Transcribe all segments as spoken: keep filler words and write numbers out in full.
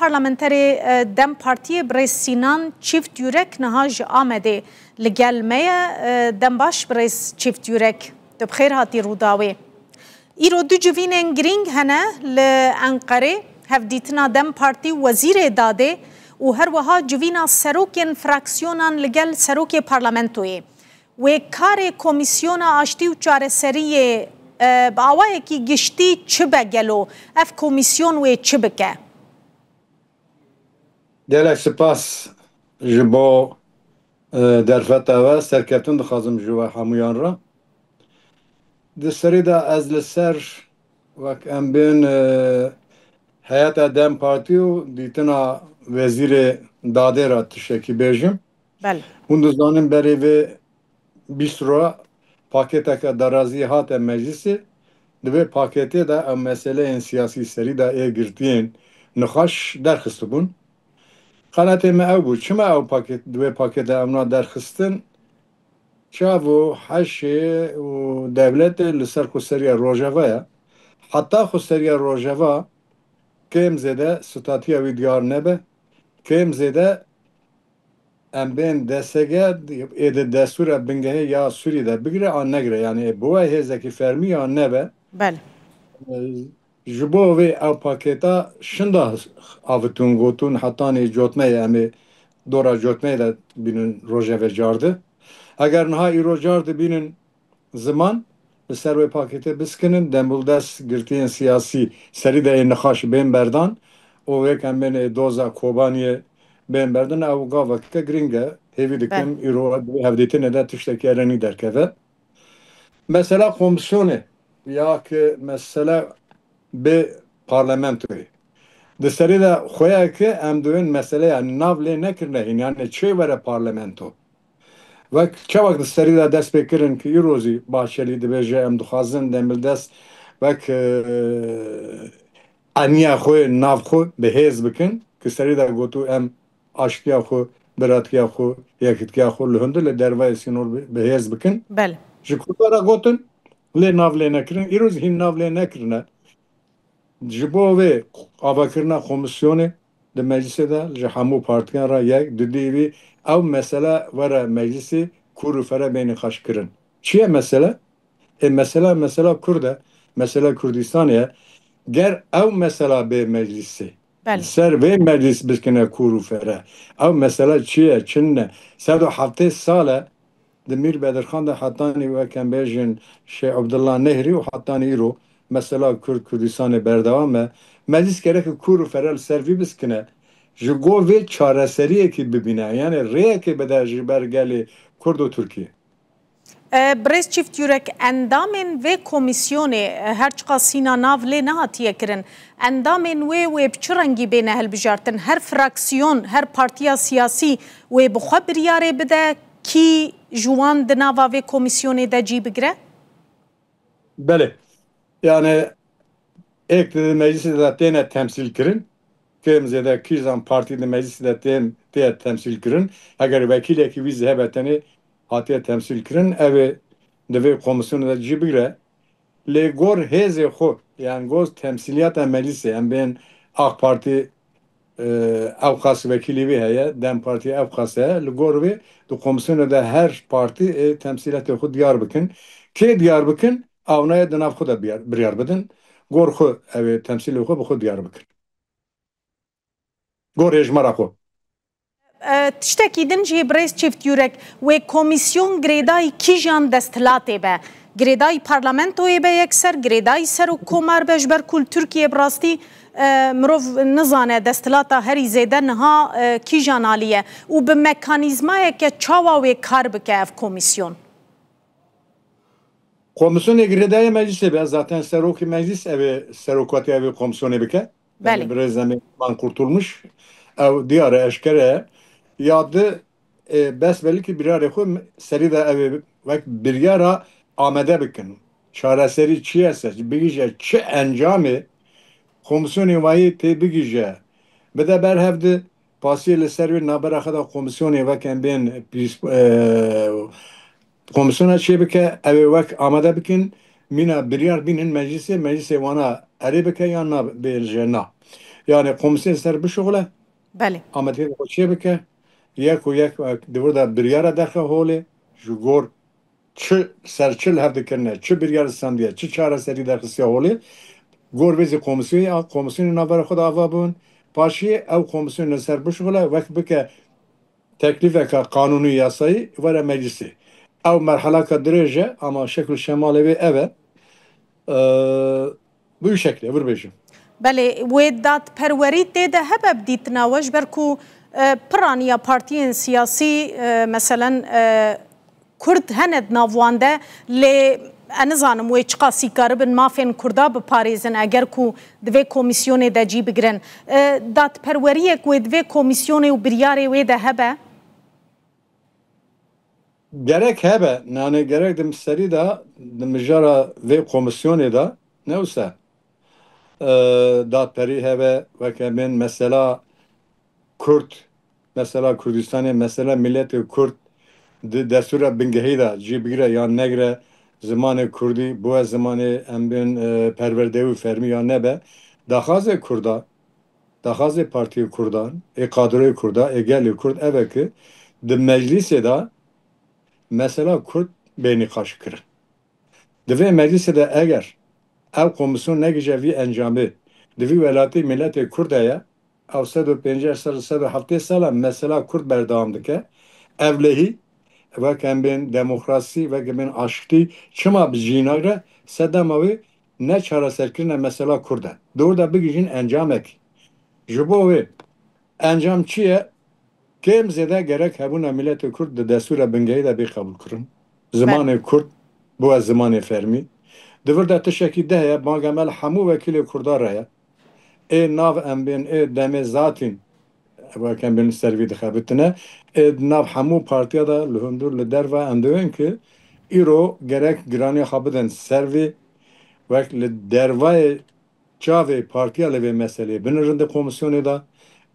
Parlamenterê, e, DEM Partiyê birêz Sînan Çîft Yurek niha ji Amedê li gel me ye. E, dem baş birêz Çîft Yurek. Tu bi xêr hatî Rûdawê. Îro du civînên girîng hene li Enqerê, hevdîtina DEM Partî û Wezîrê Dadê û her wiha civîna serokên fraksiyonan li gel serokê parlamentoyê. Wê karê Komîsyona Aştî û Çareseriyê, e, bi awayekî giştî çi be gelo? Ev komîsyon wê çi bike? Gelek spas ji bo, e, derfeta we. Serkeftin dixwazim ji we hemûyan re. Di serî de ez li ser, wek em bên, e, heyeta DEM Partî û dîtina Wezîrê Dadê re tiştekî bêjim. Belê. Hûn dizanin berê vê bîst roj pakêteke daraziyê hate meclisê. Di vê pakêtê de ew meseleyên siyasî serî de ê girtiyên nixweş derxistibûn. Xeletê me ew bû. Çima ew pakêt, di wê pakêt de ewna derxistin? Çav û heşê û dewletê li ser xweseriya Rojava ye. Heta xweseriya Rojava kêm zêde statiya wî diyar nebe, kêm zêde em bên D S G ê di destûra bingehê ya Sûrî de bigire an negire, yanî bi we hêzekî fermî ya nebe. Belê. Ji bo vê ew pakêta şinda avitûn, gotûn, hetanî cotmeyê em ê dora cotmeyê de bînin rojevê cardî. Eger niha îro cardî bînin ziman, li ser wê pakêtê biskinin, dembûldest girtiyên siyasî serî de ê nixaş bên berdan û wêk em bên ê doza Kobaniyê bên berdin, ew gaveke girîng e. Hêvî dikim îro di hevdîtinê de tiştekî erenî derkeve. Mesela komîsyonê ya ki mesele bi parlamentoyê. Di serî de xwe ye ki em dibên meseleya nav lê nekirine hîn, yani çê were parlamento. Wek çawa di serî de dest pê kirin ki îro zî Bahçelî dibêje em dixwazin dembildest wek, e, eniya xwe, nav xwe bi hêz bikin, ki serî de gotû em aştiya xwe, biratiya xwe, yekitiya xwe li hundir li dervayê sînor bi, bi hêz bikin. Belê. Ji Kurda re gotin, lê nav lê nekirin. Îro zî hîn nav lê nekirine. Ji bo vê avakirina komîsyonê di meclisê de ji hemû partiyan re yek, didî vî ew mesele were meclisê kûr û fere bên nîqaş kirin. Çi ye mesele? Ê, mesela, mesela Kurd e, mesela Kurdistanê ye. Ger ew mesela bê meclisê, Belê. Li ser vê meclis bikine kûr û fere. Ew mesela çi ye, çi ne? Sed û heftê sal e, di Mîr Bedirxan de hetanî wek em bêjin Şêx Abdullah Nehrî û hetanî îro mesela Kurd Kurdistanê berdewam e. Meclis gerek kûr û fere li ser vî biskine. Ji go vê çareseriyekî bibîne. Yani rêyekê bide ji ber gelê Kurd û Tirkiye. E, Birêz Çift Yurek, endamên vê komîsyonê, e, her çiqas hîna nav lê nehatiye kirin, endamên wê, wê bi çi rengî bêne hilbijartin? Her fraksiyon, her partiya siyasî wê bi xwe biryarê bide, kî ji wan di nava vê komîsyonê de cî bigire? Belê. Yani, êk di meclisê de têne temsîl kirin. Kêm zêde kîjan partî di meclisê de tên, tê temsîl kirin. Eger wekîlekî wî zî hebe tenê hatiye temsîl kirin, ew ê di vê komîsyonê de cî bigire. Lê gor hêzê xwe, yani gor temsîliyata meclisê, em bên AK Partî, e, ew qas wekîlî wê heye, DEM Partî ew qas heye, li gor wê di komîsyonê de her partî ê temsîletê xwe diyar bikin. Kê diyar bikin, awnaye di nav xwe de biyar-, biryar bidin. Gor xwe ew ê temsîlê xwe bi xwe diyar bikin. Gor hêjmara xwe. E, tiştekî din jî birêz Çift Yurek, wê komîsyon girêdayî kîjan desthilatê be? Girêdayî parlamentoyê be yekser, girêdayî serok komar be, ji ber ku li Tirkiye bi rastî, e, mirov nizane desthilata herî zêde niha, e, kîjan alî ye û bi mekanîzmayeke çawa wê kar bike ev komîsyon? Komîsyonê girêdayî meclisê be, zaten serokê meclis ev ê serokatiya vê komîsyonê bike. Belê. Yani birêz em ê Man Kurtulmuş, ew diyar e, eşkere ye. Ya di, e, bes belkî biryarê xwe serî de ew ê wek biryara amade bikin. Çareserî çi ye, se bigihîje çi encamê, komîsyonê wayî tê bigihîje. Bide ber hev di pasiyê li ser wê nabera xwe de komîsyonê wek em bên pîs-, e, komîsyona çê bike, ew ê wek amade bikin, mîna biryar bînin meclisê, meclisê wana erê bike yan na, bêje na. Yani komisyon ser bişuxule, Belê. Amadiyê xwe çê bike, yek û yek, e, di wir de biryara derxe holê, ji gor çi ser çi li hev dikirine, çi biryar standiye, çi çareserî derxistiye holê, gor vê zî komisyonê, a, komisyonê navbera xwe de ava bûn. Paşiyê ew komisyon li ser bişuxule, wek bike teklîfeke qanûnî yasayî were meclisê. Ew merhelaka dirêj e, ama şekil şemalê wê ev e. Ee, bu şekilde, vur bêjim. Belê, wê dadperwerî tê de hebe bi dîtina we, ji ber ku, e, piraniya partiyên siyasî, e, meselen, e, Kurd hene di nav wan de, lê ez nizanim wê çiqasî karibin mafên Kurda biparêzin eger ku di vê komîsyonê de cî bigirin. E, dadperweriyek wê di vê komîsyonê û biryarê wê de hebe? Gerek hebe, nanê gerek di serî de, di mijara vê komîsyonê de, ne wisa, e, dadperî hebe, weke bên mesela Kurd, mesela Kurdistanê, mesela miletê Kurd di destûra bingehî de cî bigire yan negire, zimanê Kurdî bûe zimanê em bên, e, perwerdeyî û fermî yan nebe, daxwazê Kurda, daxwazê Partiyê Kurdan, ê kadroyê Kurda, ê gelê Kurd ev e ki di meclîsê de mesela Kurd bê nîqaş kirin. Di vê meclîsê de eger ev komîsyon negije vî encamê, di vî welatî miletê Kurd heye, ew sed û pêncî sal, sed û heftê sal e mesela Kurd berdewam dike. Ewlehî, wek em bên demokrasî, wek em bên aştî, çima bi cî nagre, sedema wê ne çareserkirina mesela Kurd e. Di wir de bigihîjin encamekî. Ji bo wê encam çi ye? Kêm zêde gerek hebûna miletê Kurd di destûra bingehî de bê qebûlkirin. Zimanê Kurd bûye zimanê fermî. Di vir de tiştekî di heye, banga me li hemû wekîlê Kurda re ye. Ê nav em bên, ê demê zatîn, wek em bên ser vî dixebitine. Ê di nav hemû partiya de li hundir li derve em dibên ki îro gerek giraniya xwe bidin ser vî, wek li dervayê çavê partiya li vê meseleyê binirin di komîsyonê de.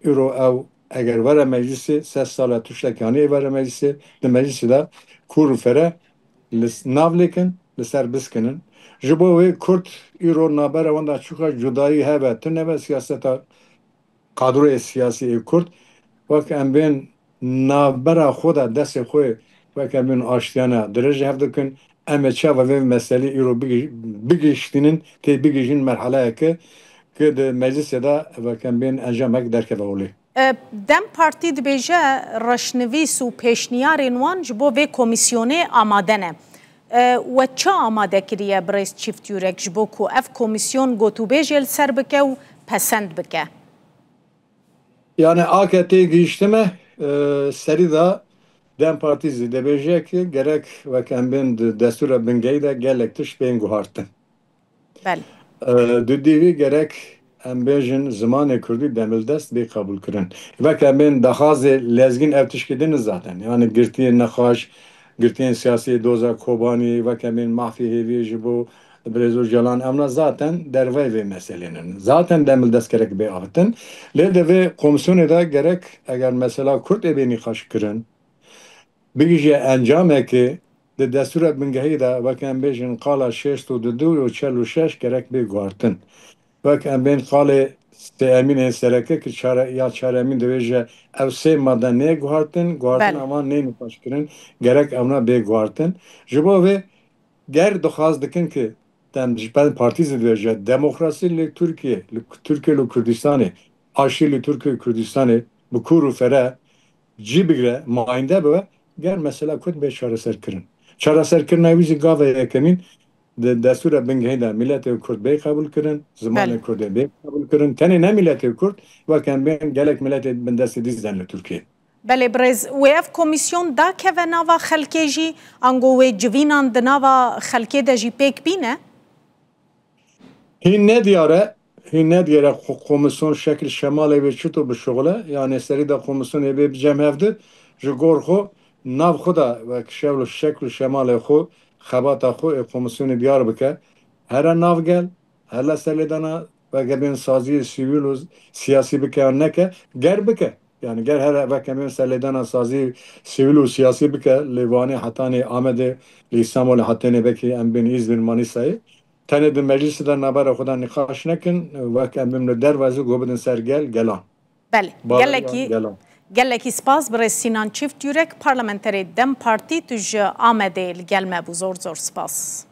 Îro ew eger were meclîsê, sed sal e tiştek yanî were meclîsê, di meclîsê de kûr û fere li s-, nav lêkin, li ser biskinin. Ji bo wê Kurd îro navbera wan de çiqas cudayî hebe, tune be siyaseta kadroyê siyasî ê Kurd, wek em bên navbera xwe de destê xwe wek em bên aştiyane dirêj hev dikin, em ê çawa vê meselê îro bigi-, bigihiştînin, tê bigihîjin merheleyeke ki di meclisê de wek em bên encamek derkeve holê. E, DEM Partî dibêje, reşnivîs û pêşniyarên wan ji bo vê komîsyonê amade ne. E, we çi amade kiriye birêz Çîft Yurek ji bo ku ev komîsyon gotûbêjê li ser bike û pesend bike? Yani, a ke tê gihiştime, e, serî de DEM Partî zî dibêje ki gerek wek em bên di destûra bingehî de gelek tişt bên guhartin. Belê. E, dûdî vî gerek em bêjin zimanê Kurdî demildest bê qebûlkirin. Wek em bên daxwazê lezgîn ev tişkî din zaten. Yani girtiyên nexweş, girtiyên siyasî doza Kobanî, wek em bên mafê hêviyê ji bo Birêz Ocalan, emna zaten dervayê vê meselê ne. Zaten demildest gerek bê avitin. Lê di vê komîsyonê de gerek eger mesela Kurd ê bê nîqaş kirin, bigihîje encamekê di destûra bingehî de, wek em bêjin qala şêst û du û çel û şeş gerek bê guhartin. Wek em bên qalê Sê Emînê Sereke ki çare, ya çar Emîn dibêje ev sê made nê guhartin, guhartin Belê. Ama nê nîqaş kirin, gerek emna bê guhartin. Ji bo vê ger dixwaz dikin ki dem ji ber partî zî dibêje demokrasî li Tirkiye, li Tirkiye li Kurdistanê, aştî li Tirkiye Kurdistanê bi kûr û fere cî bigire, mayînde bibe, ger mesela Kurd bê çareser kirin. Çareserkirina wî jî gava yekemîn di destûra bingehîn de miletê Kurd bê qebûl kirin, zimanê Belê. Kurdê bê qebûl kirin. Tenê ne miletê Kurd, wek em bên gelek miletê bindestê dî zî den li Tirkiyê. Belê birêz, wê ev komîsyon dakeve nava xelkê jî, ango wê civînan di nava xelkê de jî pêk bîne? Hîn nediyar e, hîn nediyar e xo-, komîsyon şekil şemalê wê çito bişuxule, yanê serî de komîsyonê bê bi cem hev di, ji gor xwe nav xwe de wek şewl, şekl û şemalê xwe, xebata xwe ê komîsyonê diyar bike. Here nav gel, hele serlêdana weke bên saziyê sivîl û siyasî bike yan neke, ger bike. Yani ger here weke bên serlêdana saziyê sivîl û siyasî bike, li Wanê hetanê Amedê, li Îstanbulê hetanê belkî em bên Îzmir, Manîsayê, Tenê di meclisê de navbera xwe de nîqaş nekin, wek em bimne derve zî ku bidin ser gel, gelan. Belê. Bawer Gelekî, gelan. Gelekî spas birêz Sînan Çift Yurek, parlamenterê DEM Partî, tu ji Amedê li gel me bû. Zor zor spas.